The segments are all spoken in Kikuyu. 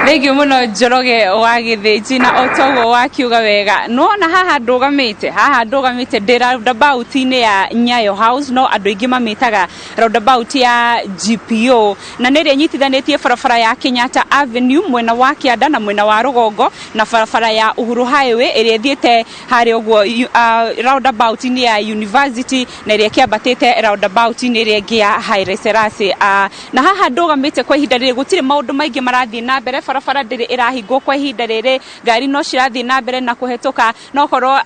Thengiũ mũno, Njoroge wa Gĩthĩnji, na o toguo wakiuga wega, nĩwona haha ndũgamĩte, haha ndũgamĩte ndĩ roundabout-inĩ ya Nyayo House, no andũ aingĩ mamĩtaga roundabout ya GPO, na nĩ ĩrĩa ĩnyitithanĩtie barabara ya Kenyatta Avenue mwena wa kĩanda na mwena wa rũgongo na barabara ya Uhuru Highway ĩrĩa ĩthiĩte harĩa ũguo roundabout-inĩ ya University na ĩrĩa ĩkĩambatĩte roundabout-inĩ ĩrĩa ĩngĩ ya Haile Selassie. Na haha ndũgamĩte kwa ihinda rĩrĩ gũtirĩ maũndũ maingĩ marathiĩ na mbere, barabara ndĩrĩ ĩrahingwo kwa ihinda rĩrĩ, ngari no cirathiĩ na mbere na kũhetũka, no korwo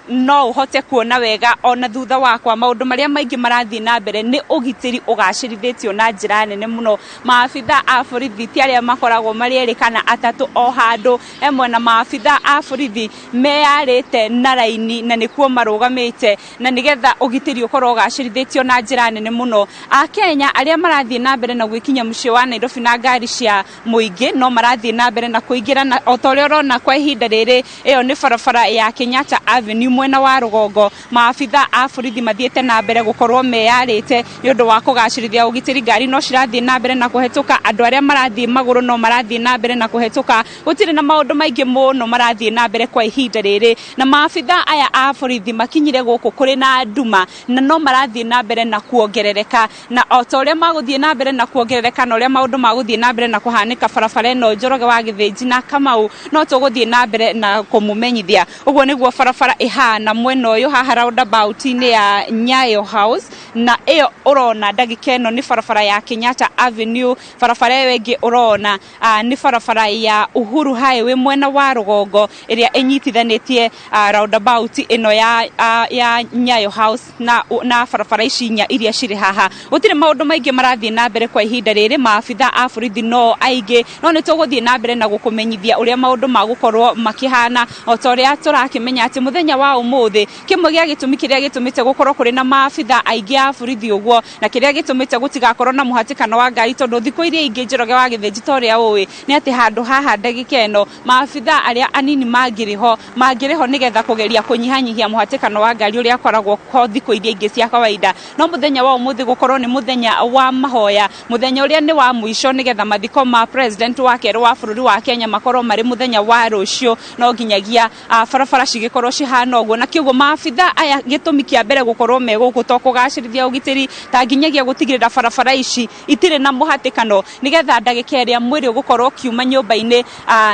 no ũhote kuona wega ona thutha wakwa, maũndũ marĩa maingĩ marathiĩ na mbere nĩ ũgitĩri ũgacĩrithĩtio na njĩra nene mũno. Maabitha a borithi ti arĩa makoragwo marĩ erĩ kana atatũ o handũ emwe, na maabitha a borithi meyarĩte na raini na nĩkuo marũgamĩte, na nĩgetha ũgitĩri ũkorwo ũgacĩrithĩtio na njĩra nene mũno. Akenya arĩa marathiĩ na mbere na gwĩkinya mũciĩ wa Nairobi na ngari cia mũingĩ no marathiĩ na mbere na kũingĩra, na o ta ũrĩa ũrona kwa ihinda rĩrĩ, ĩyo nĩ barabara ya Kenyatta Avenue mwena wa rũgongo. Maabitha a borithi mathiĩte na mbere gũkorwo meyarĩte nĩ ũndũ wa kũgacĩrithia ũgitĩri. Ngari no cirathiĩ na mbere na kũhetũka, andũ arĩa marathiĩ magũrũ no marathiĩ na mbere na kũhetũka, gũtirĩ na maũndũ maingĩ mũno marathiĩ na mbere kwa ihinda rĩrĩ. Na maabitha aya a borithi makinyire gũkũ kũrĩ na nduma na no marathiĩ na mbere na kuongerereka, na o ta ũrĩa magũthiĩ na mbere na kuongerereka na ũrĩa maũndũ magũthiĩ na mbere na kũhanĩka barabara ĩno, Njoroge wa Gĩthĩnji na Kamau, no tũgũthiĩ na mbere na kũmũmenyithia. Ũguo nĩguo barabara ĩhana mwena ũyũ haha roundabout-inĩ ya Nyayo House, na ĩyo ũrona ndagĩka ĩno nĩ barabara ya Kenyatta Avenue. Barabara ĩyo ĩngĩ ũrona nĩ barabara ya Uhuru Highway mwena wa rũgongo ĩrĩa ĩnyitithanĩtie roundabout ĩno ya Nyayo House na barabara ici inya iria cirĩ haha. Gũtirĩ maũndũ maingĩ marathiĩ na mbere kwa ihinda rĩrĩ, maabitha a borithi no aingĩ, no nĩ tũgũthiĩ na mbere na gũkũmenyithia ũrĩa maũndũ magũkorwo makĩhana, o ta ũrĩa tũrakĩmenya atĩ mũthenya wa ũmũthĩ, kĩmwe gĩa gĩtũmi kĩrĩa gĩtũmĩte gũkorwo kũrĩ na maabitha aingĩ a borithi ũguo na kĩrĩa gĩtũmĩte gũtigakorwo na mũhatĩkano wa ngari, tondũ thikũ iria ingĩ, Njoroge wa Gĩthĩnji, ta ũrĩa ũĩ nĩ atĩ handũ haha ndagĩka ĩno maabitha arĩa anini mangĩrĩ ho mangĩrĩ ho nĩgetha kũgeria kũnyihanyihia mũhatĩkano wa ngari ũrĩa ũkoragwo ho thikũ iria ingĩ cia kawaida. No mũthenya wa ũmũthĩ gũkorwo nĩ mũthenya wa mahoya, mũthenya ũrĩa nĩ wa mũico nĩgetha mathiko ma president wa kerĩ wa bũrũri wa Kenya makorwo marĩ mũthenya wa rũciũ, no nginyagia barabara cigĩkorwo cihana ũguo. Na kĩoguo maabitha aya gĩtũmi kĩa mbere gũkorwo me gũkũ to kũgacĩrithia ũgitĩri, ta nginyagia gũtigĩrĩra barabara ici itirĩ na mũhatĩkano, nĩgetha ndagĩka ĩrĩa mwĩrĩ ũgũkorwo ũkiuma nyũmba-inĩ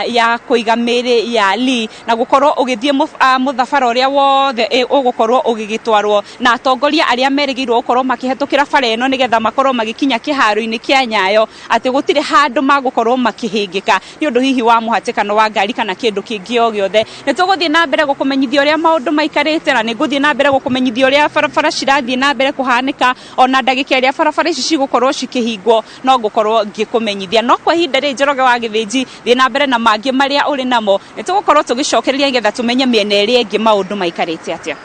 ya kũiga mĩĩrĩ ya Lee na gũkorwo ũgĩthiĩ mũthabara ũrĩa wothe ũgũkorwo ũgĩgĩtwarwo na atongoria arĩa merĩgĩirwo gũkorwo makĩhetũkĩra bara ĩno nĩgetha makorwo magĩkinya kĩharo-inĩ kĩa Nyayo, atĩ gũtirĩ handũ magũkorwo makĩhĩngĩka nĩ ũndũ hihi wa mũhatĩkano wa ngari kana kĩndũ kĩngĩ o gĩothe. Nĩ tũgũthiĩ na mbere gũkũmenyithia ũrĩa maũndũ maikarĩte, na nĩ ngũthiĩ na mbere gũkũmenyithia ũrĩa barabara cirathiĩ na mbere kũhanĩka. Ona ndagĩka ĩrĩa barabara ici cigũkorwo cikĩhingwo no ngũkorwo ngĩkũmenyithia. No kwa ihinda rĩrĩ, Njoroge wa Gĩthĩnji, thiĩ na mbere na mangĩ marĩa ũrĩ namo, nĩ tũgũkorwo tũgĩcokereria nĩgetha tũmenye mĩena ĩrĩa ĩngĩ maũndũ maikarĩte atĩa.